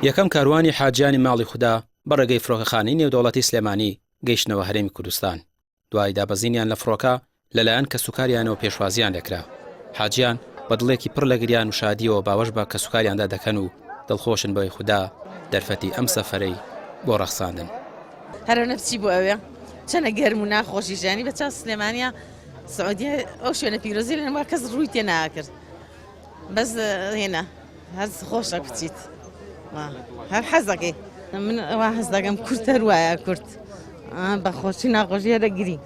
یەکەم کاروانی حاجیانی ماڵی خودا بە ڕێگەی فڕۆکەخانەی نێودەوڵەتی سلێمانی گەیشتنەوە هەرێمی کوردستان. دوای دابەزینیان لە فڕۆکە لەلایەن کەسوکاریانەوە پێشوازییان لێکرا. حاجیان بە دڵێکی پڕ لە گریان و شادییەوە باوەش بە کەسوکاریاندا دەکەن و دڵخۆشن بەوەی خودا دەرفەتی ئەم سەفەرەی بۆ ڕەخساندن. هەرەنە بچی بۆ ئەوێ چەنە گەرم و ناخۆشی ژیانی بە چاو سلێمانیا سعودیە ئەو شوێنە پیرۆزی لە کەس ڕووی تێ ناکرد بەس هێنا هەر خۆشە بچیت هەر حەزەکەی من وا حەز دەکەم کورت هەر وایە کورت بە خۆشی ناخۆشی هەرەگری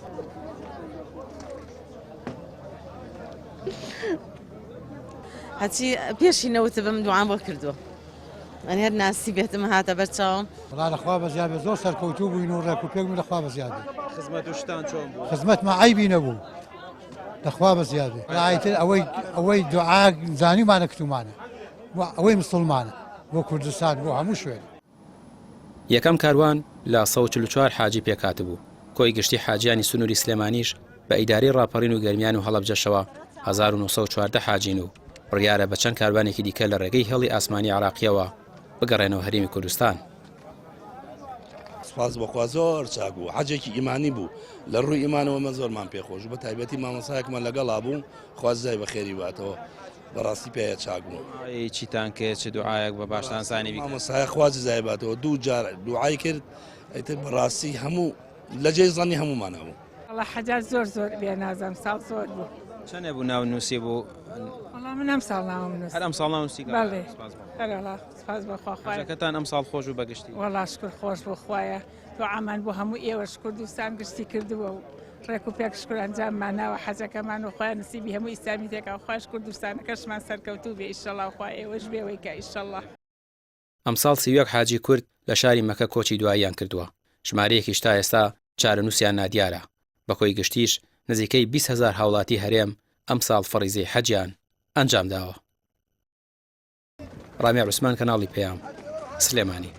هەچی پێشی نەوت بم دوعام بۆ کردووە ئەنی هەر ناسی بێتم هاتە بەر چاوم. وەڵا لە خوا بەزیاد بێ زۆر سەرکەوتوو بووین و ڕێک و پێک بووین لە خوا بەزیاد بێ. خزمەت و شتان چۆن بوو؟ خزمەتمان عەیبی نەبوو لە خوا بەزیاد بێ. وەڵا ئیتر ئەوەی ئەوەی دوعا زانیومانە کتومانە و ئەوەی مسوڵمانە بۆ کوردستان بۆ هەموو شوێنێ. یەکەم کاروان لە 144 حاجی پێکهاتبوو، کۆی گشتی حاجیانی سنووری سلێمانیش بە ئیدارەی ڕاپەڕین و گەرمیان و هەڵەبجەشەوە 1914 حاجین و بڕیارە بە چەند کاروانێکی دیکە لە ڕێگەی هێڵی ئاسمانی عێراقییەوە بگەڕێنەوە هەرێمی کوردستان. سپاس بۆخوا زۆر چاک بوو حەجێکی ئیمانی بوو لە ڕووی ئیمانەوە مە زۆرمان پێخۆش بە تایبەتی مامۆسایەکمان لەگەڵا بوو خوا جزای بەخێری باتەوە بەڕاستی پێ چاک بوو چیتان کرد چ دوعایەک بە باشتان زانی مامۆسایە خوا جزای باتەوە دوو جار دوعای کرد ئیتر بەڕاستی هەموو لە جێی زەنی هەموومانە بوو. وەڵا حەجاج زۆر زۆر بێ نازم ساڵ زۆر بوو. چەنێ بوو ناو نووسی بوو؟ وەڵا من ئەم ساڵ ناوم نووسی. هەر ئەم ساڵ ناو نووسی؟ بەڵێ. ئەرێ وەڵا سپاس بۆ خوا خوایە. حەجەکەتان ئەم ساڵ خۆش بوو بە گشتی؟ وەڵا شکر خۆش بوو خوایە دوعامان بۆ هەموو ئێوەش کوردستان گشتی کردووە و ڕێک و پێک شکر ئەنجاممان ناوە حەجەکەمان و خوایە نسیبی هەموو ئیسلامی تێکا و خوایش کوردستانەکەشمان سەرکەوتوو بێ ئیشەڵا و خوا ئێوەش بێوەی کە ئیشەڵا. ئەمساڵ 31 حاجی کورد لە شاری مەکە کۆچی دواییان کردووە، ژمارەیەکیش تا ئێستا چارەنووسیان نادیارە، بە کۆی گشتیش نزیکەی 20 هەزار هاوڵاتی هەرێم ئەمساڵ فەڕیزەی حەجیان ئەنجامداوە. ڕامیار عوسمان کەناڵی پەیام، سلێمانی.